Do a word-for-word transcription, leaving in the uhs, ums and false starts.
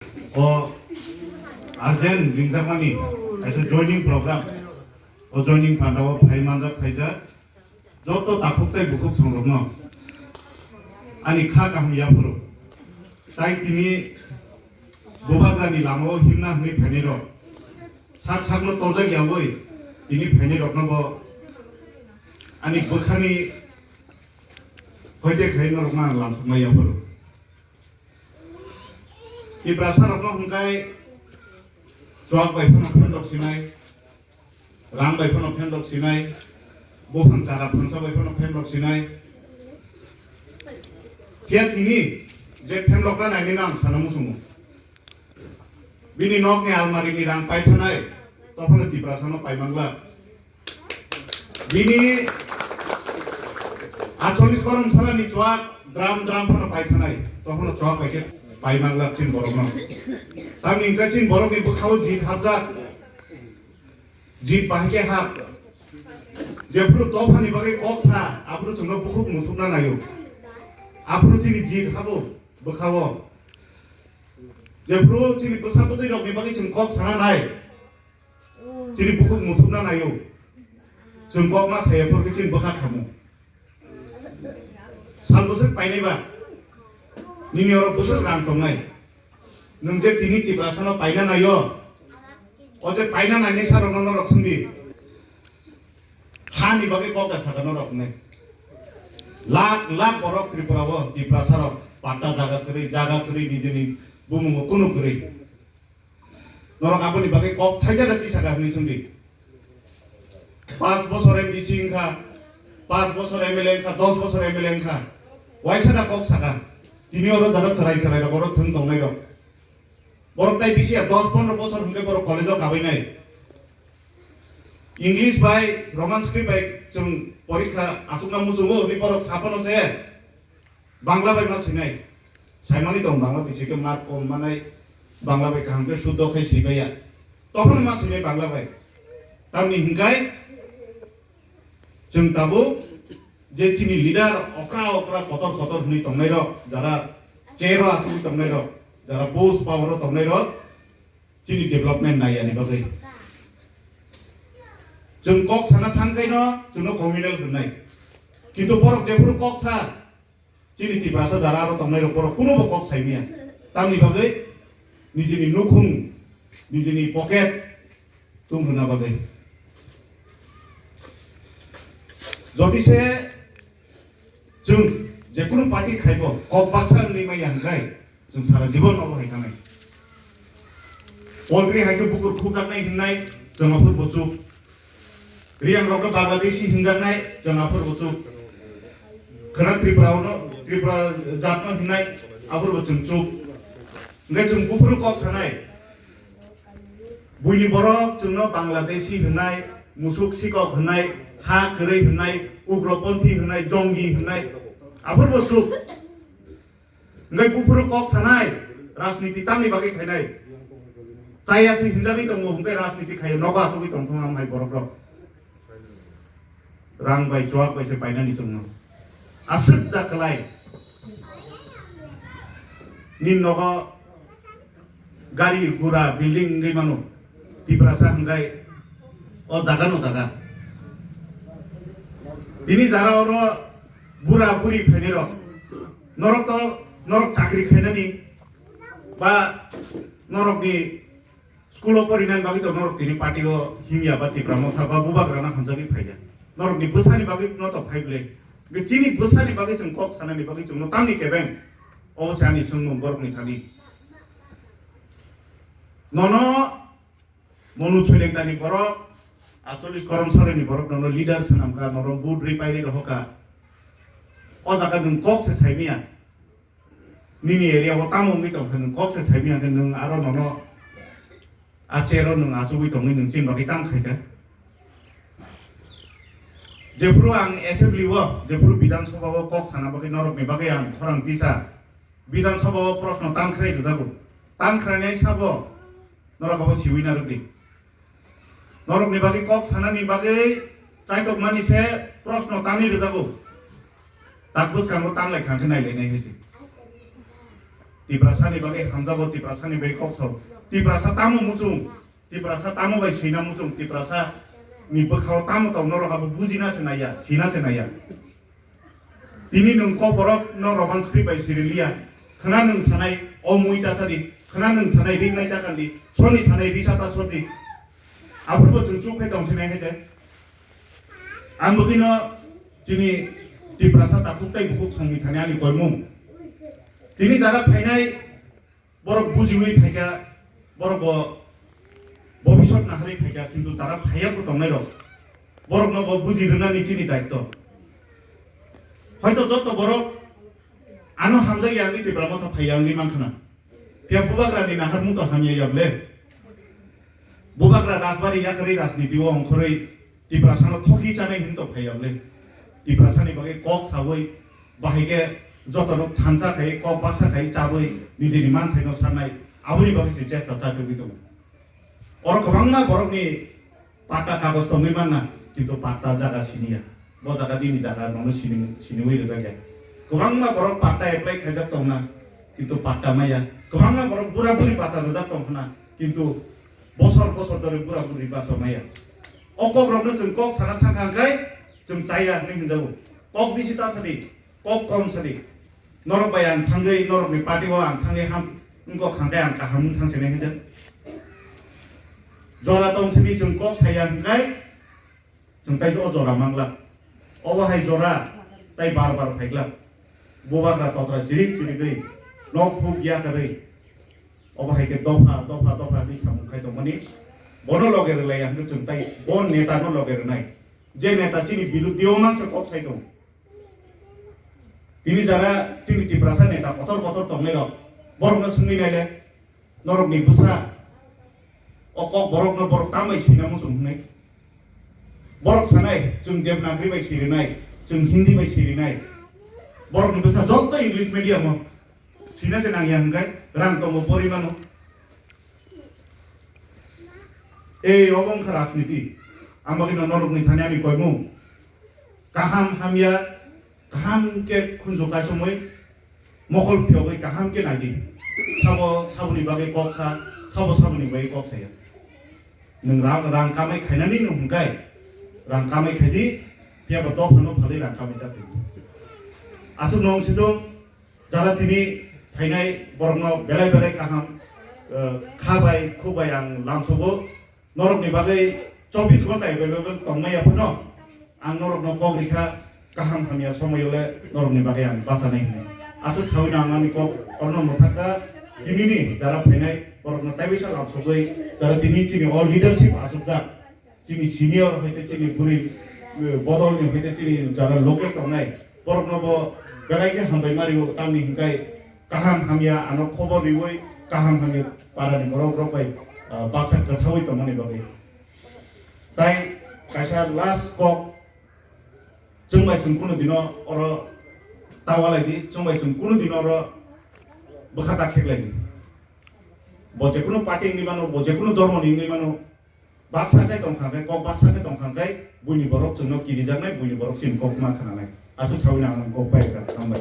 O urgent ringjakmani kaisa joining program. O joining panda o phai manjak phaijak joto takhuk tei bukhuk songrokno ani kha kaham yaphuru. Tai tini bubagrani lama o himna hwnwi phainai rok, sak sakno torjak yawi tini phainai rokno bo ani bwkhani hoite khai norokno ang lamsokma yaphuru. Tiprasa rokno hwnkhe chuak bai phano phendok sinai, rang bai phano phendok sinai, buphang chara phangsa bai phano phendok sinai. Phiya tini je phendokna nainino ang sana muchungo. Bini nokni almari ni rang paithanai, tophano Tiprasano paimanglak. Bini atcholish korom sarani chuak dram dram phano paithanai, tophano chuak bai khe paimanglak chin borokno. Tamni hwnkhe chin borokni bwkhao jit hapjak, jit bahai khe hap. Jephuru tophani bagwi kok sa, aphuru chwngno bukhuk muthupna naio. Aphuru chini jit habo bwkhao. Jephuru chini bwsa bwtwi rokni bagwi chwng kok sana nai, chini bukhuk muthupna naio. Chwng kok ma saya phuru khe chini bwkha khamu. Sal bwswk painai ba? Nini oro bwswk rang tongnai? Nwng je tini Tiprasano paina naio, o je paina nainai sa rokno norok swngdi. Hani bagwi kok da saka norok hwnwi. Lakh lakh borok Tripura o, Tiprasa rok patta jaga kwrwi, jaga kwrwi, nijini bumungo kunu kwrwi. Norok aboni bagwi kok thaijak da tisaka hwnwi swngdi. Panch bochor M D C wngkha, panch bochor M L A wngkha, dos bochor M L A wngkha. Waisa da kok saka. Tini oro jara chwrai chwrai rok oro thwng tongnai rok. Borok tai bisi ya dos pondro bochor hwnkhe borok college o kabainai. English bai Roman script bai chwng porikha achukna muchungo hwnwi borok saphano se Bangla bai ma sinai. Saimani tong Bangla bisi khe mark kom manai, Bangla bai kaham khe suddo khai sibaiya. Tophano ma sinai Bangla bai. Tamni hwnkhe chwng tabuk je chini leader okra okra kotor kotor hwnwi tongnai rok, jara chair o achugwi tongnai rok, jara post power o tongnai rok, chini development nai yani bagwi. Chwng kok sana thang khaino chwngno communal hwnwi nai. Kintu borok jephuru kok sa, chini Tiprasa jara aro tongnai rok borok kuno bo kok sai manya. Tamni bagwi nijini nukhung, nijini pocket tung rwna bagwi. Jodi se chwng jekunu party khaibo kok baksa wngwi maya hwnkhe, chwng sara jibon obo hai tanai. Poultry hai khe bukur khukjaknai hwnnai chwng aphuru bo chuk. Riyang rok no Bangladeshi hwnjaknai chwng aphuru bo chuk. Khwna Tripura no, Tripura jat no hwnnai aphuru bo chwng chuk. Hwnkhe chwng buphuru kok sanai. Buini borok chwngno Bangladeshi hwnnai, musuk sikok hwnnai, ha kwrwi hwnnai, ugroponthi hwnnai, jongi hwnnai. Aphuru bo chuk. Hwnkhe buphuru kok sanai, rajniti tamni bagwi khainai? Chaya se hinjagwi tongo, hwnkhe rajniti khaio, nogo achugwi tongthung amhai borok rok. Rang bai, chuak bai se painani chwngno. Aswk da kwlai. Nini nogo gari, gura, building wngwi mano. Tiprasa hwnkhe o jaga no jaga. Tini jara oro bura buri phainai rok. Norok to, norok chakri khainani ba norokni school o porinani bagwi to norok tini party o himya ba Tipra Motha ba Bubagrano hamjagwi phaikha. Norokni bwsani bagwi no to phai bwle. Chini bwsani bagwi chwng kok sanani bagwi chwngno tamni kebeng. Obo se ani swngmung borokni thani. Nono Monu Soilengtani borok, atcholish korom soreni borok nono leader swnamkha, nono vote rwi pairwi rohorkha. O jaga nwng kok se saimanya. Nini area o tamo wngwi tongkha nwng kok se saimanya khe nwng aro nono a chair o nwng achugwi tongwi nwng chini bagwi tamo khaikha. Jephuru ang assembly o, jephuru Bidhan Sabha o kok sana bagwi norokni bagwi ang khorang tisa Bidhan Sabha o proshno tangkhrai rwjago. Tangkhrainai sabo norok abo siwi narwkdi. Norokni bagwi kok sanani bagwi chaitokmani se proshno tangwi rwjago. Tak bwskango tanglai kha khe nailainai hai se. Tiprasa ni bagwi hamjago, Tiprasa ni bagwi kok sao. Tiprasa tamo muchung, Tiprasa tamo bai sina muchung, Tiprasa ni bwkhao tamo tong norok abo bujina se naiya, sina se naiya. Tini nwng kok borok no Roman script bai siriliya. Khna nwng sanai o mui ta sadi, khna nwng sanai ri nai ta kandi, soni sanai ri sa ta sodi. Aphuru bo chwng chuk khe tong sinai hai de. Ang bwgwino chini Tiprasa takhuk tei bukhuk songni thani ani koimung. Tini jara phainai borok bujiwi phaikha, borok bo bobisot naharwi phaikha, kintu jara phaiya bo tongnai rok. Borok no bo buji rwnani chini daitto. Hoito joto borok ano hamjak ya wngwi Tipra Motha phaiya wngwi mankha na. Phiya bubagra ni naharmung to hamya ya ble. Bubagra rajbari yakarwi rajniti o ongkhorwi Tiprasano thoki chanai hwn tong phai ya ble. Tiprasani bagwi kok sawi, bahai khe jotono thansa khai, kok baksa khai chawi nijini manthaino sanai, aboni bagwi se chesta chai tongwi tongo. Oro kwbangma borokni patta kagoj tongwi manna, kintu patta jaga siniya. Bo jaga bini jaga nono sini, siniwi rwjak ya. Kwbangma borok patta apply khaijak tongna, kintu patta maya. Kwbangma borok bura buri patta rwjak tong khna, kintu bosor bosor dhori bura buri patta maya. O kok rokno chwng kok sana thang kha khai chwng chaya hinwi hinjago. Kok bisi ta sadi, kok kom sadi. Norok bai ang thangwi, norokni party o ang thangwi ham wngkok kha khe ang kaham wng thang sinai hinjak. Jora tong sini chwng kok saya hwnkhe, chwng tai o jora mangla. Obo hai jora tai bar bar phaikla. Bubagra totra chirik chirigwi, nok huk yakarwi. Obo hai khe dopha, dopha, dopha hinwi samung khai tongmani. Bono loge rwlaiya hwnkhe chwng tai bo neta no loge rwnai. Je neta chini biruddhi o mansa kok sai tongo. Tini jara chini Tiprasa neta kotor kotor tongnai rok, borok no swngwi naile, norok ni bwsa o kok borok no borok tamo bai sina muchung hwnwi. Borok sanai, chwng Devanagari bai sirinai, chwng Hindi bai sirinai. Borok ni bwsa joto English medium o sina se nangya hwnkhe rang tongo porimano. Ei obo wngkha rajniti. Ang bagwi no norok ni thani ani koimung. Kaham hamya, kaham khe khunju kaisomwi mokol phiyogwi kaham khe naidi. Sabo saboni bagwi kok sa, sabo saboni bagwi kok saya. Nwng rang, rang kamai khainani nwng hwnkhe rang kamai khaidi, phiya bo dophano phalwi rang kamai ta thwidi. Aswk nwng sidung jara tini phainai borokno belai belai kaham, eh, kha bai, khu bai ang lamsogo. Norokni bagwi chobbish ghonta available tongmaya phano ang norokno kok rikha, kaham hamya somoyole norokni bagwi ang bachanai hwnwi. Aswk sawino ang ani kok orno mwthakha, tinini jara phainai borokno taibaisa lamsogwi, jara tini chini o leadership achukjak, chini senior hoite chini bwrwi, eh, bodolni hoite chini jara local tongnai, borokno bo belai khe hambai ma rio, tamni hwnkhe kaham hamya ano khobor riwi, kaham hamya parani borok rok bai, ah, baksa kwthaui tongmani bagwi. Tai kaisa last kok, chwng bai chwng kunu dino oro ta walai di, chwng bai chwng kunu dino oro bwkha ta kheklai di. Bo je kunu party wngwi mano, bo je kunu dhormo ni wngwi mano, baksa khe tong kha khe, kok baksa khe tong kha khe, buini borok chwngno kirijaknai, buini borok chini kok ma khnanai. Aswk saui nang kok bai kha, hambai.